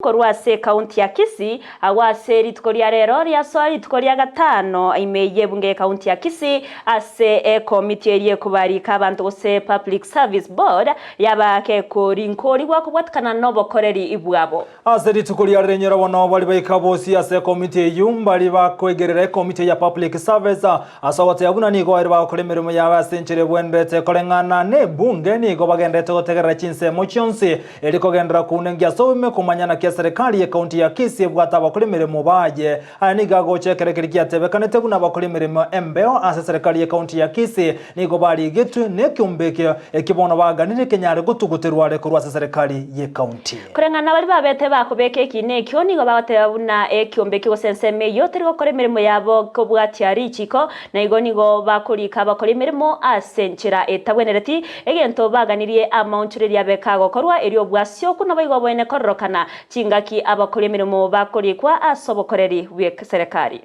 Korwa ase ekaunti ya Kisii, agwo ase rituko ria rero riasoa rituko ria gatano ime y'ebunge y'ekaunti ya Kisii ase ekomiti eria ekobarika abanto gose Public Service Board yaba gekorinkorigwa kobwatikana nobokoreri bwabo. Ase rituko ria rirenyero bono baria baika bosi ase ekomiti eyio mbari bakoegerera ekomiti ya Public Service ase ogoteba buna nigo ere bagokora emeremo yabo ase enchera ebwenerete koreng'ana nebunge nigo bagenderete gotegerera chinsemo chionsi Erio kogenderera kounengia ase oboime komanya naki eserekari y'ecounty ya Kisii ebwate abakori emeremo baye. Aya nigo agocha ekero keria giatebekanete buna abakori emeremo embeo ase eserekari y'ecounty ya Kisii nigo barigetwe nekeombe ekio ekio bono baganirie kenyare gotuguterwa are korwa ase eserekari y'ecounty. Koreng'ana baria babete bakobeka ekiina ekio nigo bagoteba buna ekiombe ekio gose ensemo eyio teri gokora emeremo yabo kobwatia richiko, na igo nigo bakorika abakori emeremo ase enchera etabwenereti. Egento baganirie amaonchoreria abe kagokorwa, erio obwasioku naboigo oboene kororokana chingaki abakori emeremo bakorikwa ase obokoreri bw'eserekari.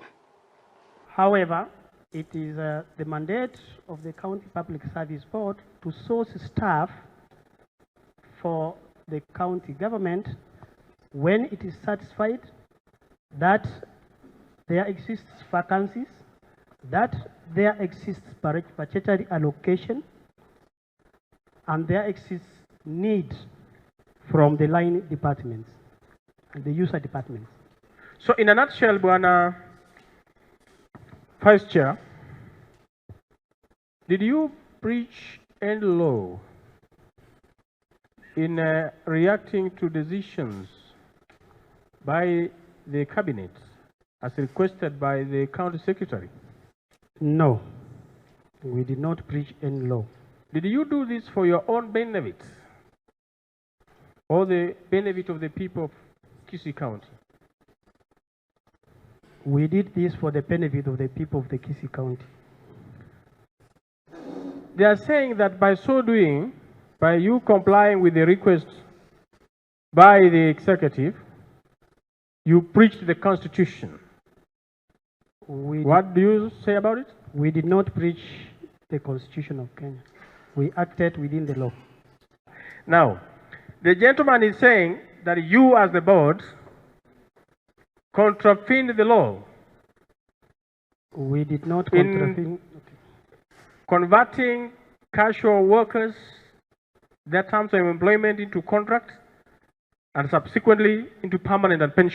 However, it is the mandate of the County Public Service Board to source staff for the county government when it is satisfied that there exists vacancies, that there exists budgetary allocation, and there exists need from the line departments and the user departments. So in a nutshell, Bwana Vice Chair, did you breach any law in reacting to decisions by the cabinet as requested by the county secretary? No, we did not breach any law. Did you do this for your own benefit or the benefit of the people of Kisii County? We did this for the benefit of the people of the Kisii County. They are saying that by so doing, by you complying with the request by the executive, you breached the constitution. What do you say about it? We did not breach the constitution of Kenya. We acted within the law. Now, the gentleman is saying that you as the board contravened the law. We did not In contravene. converting casual workers, their terms of employment into contracts, and subsequently into permanent and pension.